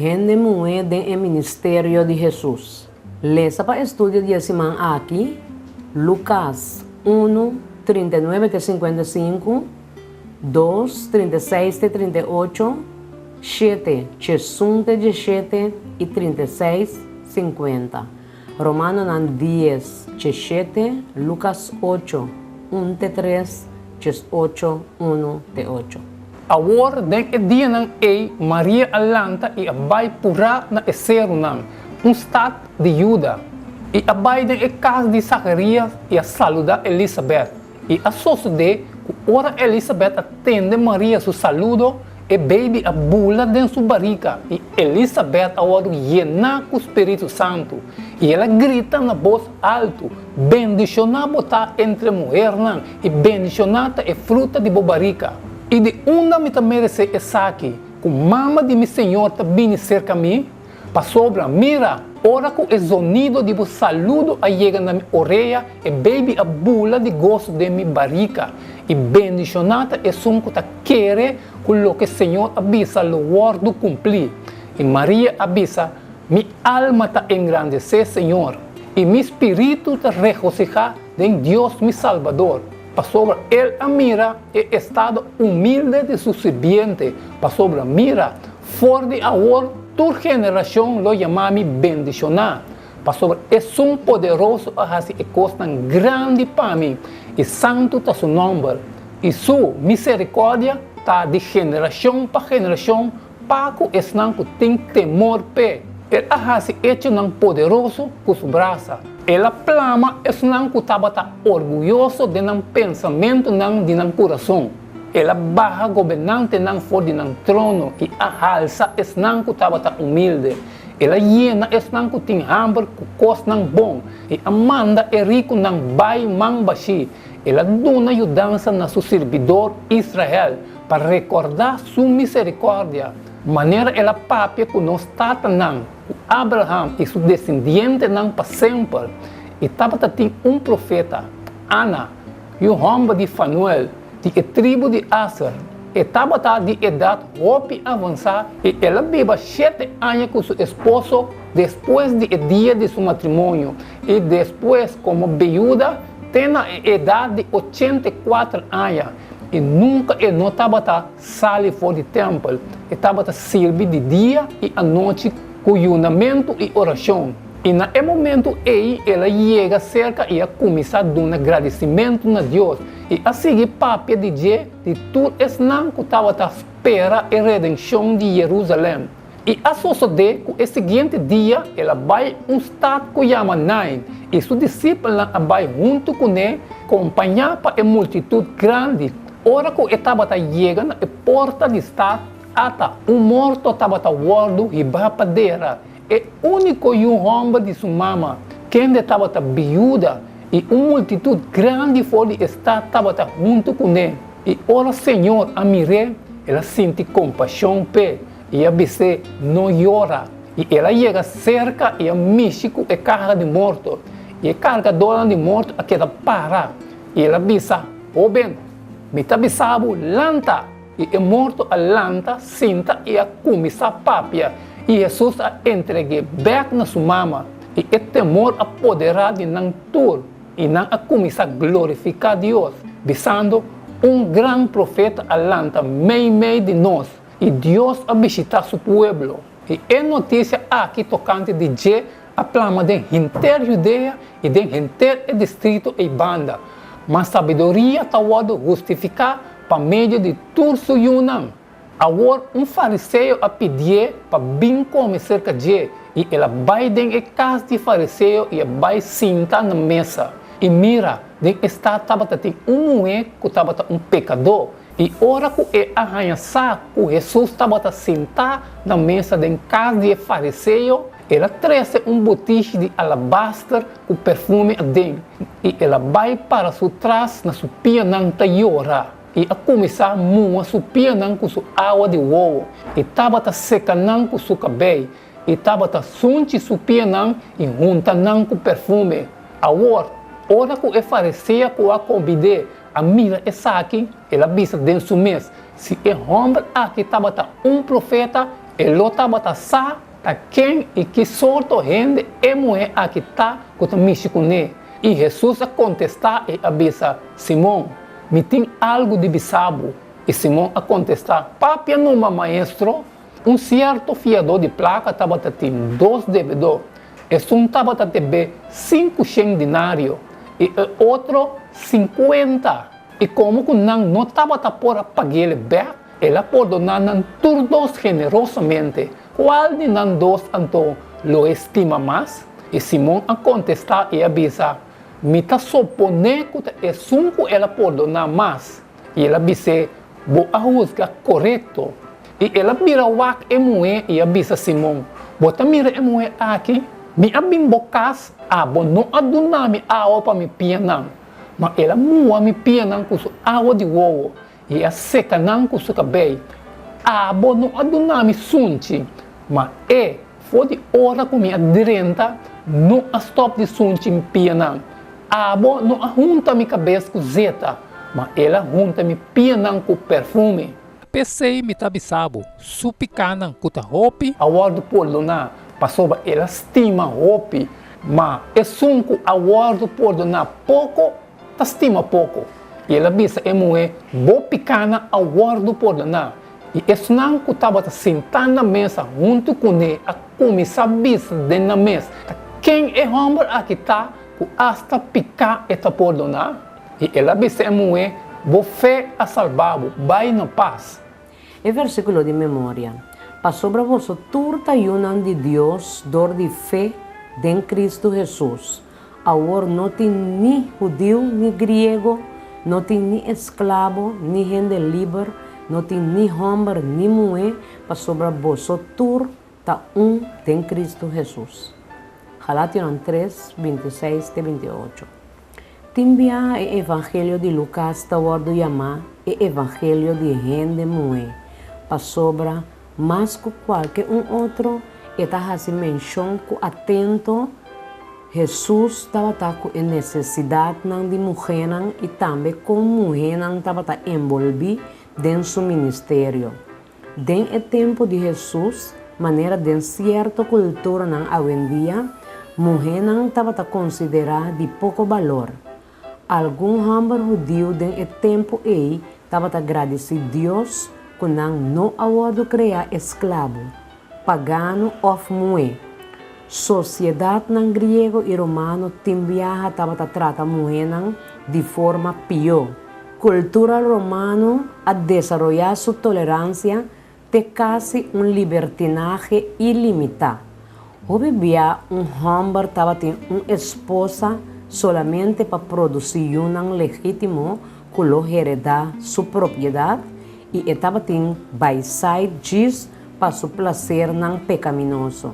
Hende muhé den e ministerio di Hesus. Lesa pa estudio di e siman aki, Lukas unu, 39 te 55, dos, 36 te 38, shete, 11 te 17 i 36, 50. Romanonan dies, 17, Lukas ocho, un te tres, 18, unu te ocho. Awor den e dianan ei Maria a lanta i a bai purá na e serunan, un stat di Juda, i a bai den e kas di Zacharias i a saludá Elisabet. I a sosodé ku ora Elisabet a tende Maria su saludo, e beibi a bula den su barika, i Elisabet a wòrdu yená ku spiritu santu, i el a grita na bos altu, Bendishoná bo ta entre muhernan, i bendishoná ta e fruta di bo barika! I di unda mi ta meresé esaki, ku mama di mi Señor ta bini serka mi? Pasobra, mira, ora ku e zonido di bo saludo a yega na mi orea, e beibi a bula di goso den mi barika. I bendishoná ta esun ku ta kere ku loke Señor a bisa lo wòrdu kumplí. I Maria a bisa, Mi alma ta engrandesé Señor, i mi spiritu ta regosihá den Dios mi Salbador, pasobra El a mira e estado humilde di su sirbiente, pasobra mira, For di awor tur generashon lo yama mi bendishoná, pasobra Esun Poderoso a hasi e kosnan grandi pa mi, i santu ta su nòmber, i su miserikòrdia ta di generashon pa generashon pa ku esnan ku tin temor p'e. El a hasi echonan poderoso ku su brasa. El a plama esnan ku tabata orguyoso den nan pensamentunan di nan kurason. El a baha gobernantenan for di nan trono i a halsa esnan ku tabata humilde. El a yena esnan ku tin hamber ku kosnan bon i a manda e rikunan bai man bashí. El a duna yudansa na su sirbidor Israel pa rekordá su miserikòrdia, manera el a papia ku nos tatanan, ku Abraham i su desendientenan pa semper. I tabata tin un profeta, Ana, Yu hòmber di Fanuel, di e tribu di Aser. E tabata di edat hopi avansá i el a biba shete aña ku su esposo despues di e dia di su matrimonio i despues komo biuda te na e edat di 84 aña, i nunka e no tabata sali for di tèmpel. E tabata sirbi di dia i anochi ku yunamentu i orashon. I na e momentu ei el a yega serka i a kuminsá duna gradisimentu na Dios i a sigui papia di dje di tur esnan ku tabata spera e redenshon di Jerusalèm. I a sosodé ku e siguiente dia el a bai un stat ku yama Nain, i su disipelnan a bai huntu kuné, kompañá pa e multitut grandi. Ora ku e tabata yega na e porta di stat, ata, un morto tabata wòrdu hibá pa dera. E úniko yu hòmber di su mama, kende tabata biuda, i un multitut grandi for di e stat tabata huntu kuné. I ora Señor a mir'é, el a sinti kompashon p'e i a bis'é, No yora. I el a yega serka i a mishi ku e kaha di morto, i e kargadónan di morto a keda para. I el a bisa, Hóben, mi ta bisa bo, lanta! I e morto a lanta, sinta i a kuminsá papia, i Hesus a entreg'é bèk na su mama. I e temor a poderá di nan tur, i nan a kuminsá glorifiká Dios, bisando, Un gran profeta a lanta meimei di nos, i Dios a bishitá su pueblo. I e notisia aki tokante di dje a plama den henter Judea i den henter e distrito ei banda. Ma sabiduria ta wòrdu hustifiká pa medio di tur su yunan. Awor un fariseo a pidié pa bin kome serka dje, i el a bai den e kas di fariseo i a bai sinta na mesa. I mira, den e stat tabata tin un muhé ku tabata un pekadó. I ora ku e a haña sa ku Hesus tabata sintá na mesa den kas di e fariseo, el a trese un butishi di alabaster ku perfume aden, i el a bai para su tras na su pianan ta yora, i a kuminsá muha su pianan ku su awa di wowo, i tabata seka nan ku su kabei, i tabata sunchi su pianan i hunta nan ku perfume. Awor, ora ku e fariseo ku a kombid'é a mira esaki, el a bisa den su mes, Si e hòmber aki tabata un profeta, E lo tabata sa ta ken i ki sorto hende e muhé aki ta ku ta mishi kuné. I Hesus a kontestá i a bisa, Simon, mi tin algu di bisa bo. I Simon a kontestá, Papia numa, Maestro. Un sierto fiadó di plaka tabata tin dos debedó. Esun tabata debé sinkushen dinario i e otro sinkuenta. I komo ku nan no tabata por a pag'el bèk, el a pordoná nan tur dos generosamente. Kual di nan dos anto lo e stima mas? I Simon a kontestá i a bisa, Mi ta soponé ku ta esun ku el a pordoná mas. I el a bis'é, Bo a husga korekto. I el a bira wak e muhé i a bisa Simon, Bo ta mira e muhé aki? Mi a bin bo kas, abo no a duna mi awa pa mi pianan, ma el a muha mi pianan ku su awa di wowo i a seka nan ku su kabei. Abo no a duna mi sunchi, ma e, for di ora ku mi a drenta, no a stòp di sunchi mi pianan. Abo no a hunta mi kabes ku zeta, ma el a hunta mi pianan ku perfume. P'esei mi ta bisa bo, su pikánan ku ta hopi. A wòrdu pordoná, pasobra el a stima hopi, ma esun ku a wòrdu pordoná poko, ta stima poko. I el a bisa e muhé, Bo pikánan a wòrdu pordoná. I esnan ku tabata sintá na mesa huntu kuné a kuminsá bisa den nan mes, Ta ken e hòmber aki ta ku asta piká e ta pordoná? I el a bisa e muhé, Bo fe a salbá bo, bai na pas. E versíkulo di memoria, Pasobra boso tur ta yunan di Dios dor di fe den Kristu Hesus. Awor no tin ni hudiu ni griego, no tin ni esklabo ni hende liber, no tin ni hòmber ni muhé, pasobra boso tur ta un den Kristu Hesus. Galationan tres, 26 te 28. Tin biaha e Evangelio di Lukas ta wòrdu yamá e Evangelio di hende muhé, pasobra mas ku kualke un otro e ta hasi menshon ku atento Hesus tabata ku e nesesidatnan di muhénan i tambe kon muhénan tabata enbolbí den su ministerio. Den e tempu di Hesus, manera den sierto kulturanan awendia, muhénan tabata konsiderá di poko balor. Algun hòmber hudiu den e tempu ei tabata gradisí Dios ku nan no a wòrdu kreá esklabo, pagano òf muhé. Sosiedatnan griego i romano tin biaha tabata trata muhénan di forma pió. Kultura romano a desaroyá su toleransia te kasi un libertinahe ilimitá. Hopi bia un hòmber tabatin un esposa solamente pa produsí yunan legítimo ku lo heredá su propiedat i e tabatin baisait djis pa su plasernan pekaminoso.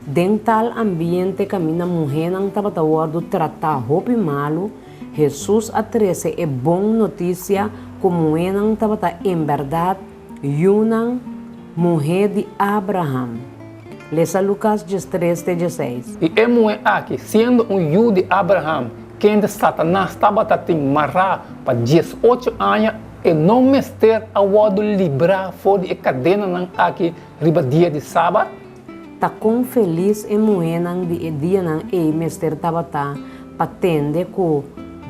Den tal ambiente kaminda muhénan tabata wòrdu tratá hopi malu, Hesus a trese e bon notisia ku muhénan tabata enbèrdat yunan muhé di Abraham. Lesa Lukas 13 te 16. I e muhé aki, siendo un yu di Abraham, kende Satanas tabata tin mará pa 18 aña, e no mester a wòrdu librá for di e kadenanan aki riba dia di sabat? Ta kon felis e muhénan di e dianan ei mester tabata pa tende ku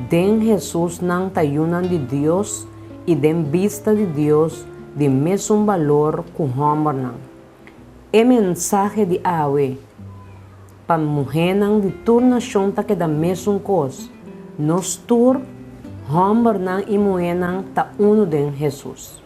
den Hesus nan ta yunan di Dios i den bista di Dios di mesun balor ku hòmbernan. E mensahe di awe pa muhénan di tur nashon ta keda mesun kos, nos tur, hòmbernan i muhénan, ta unu den Hesus.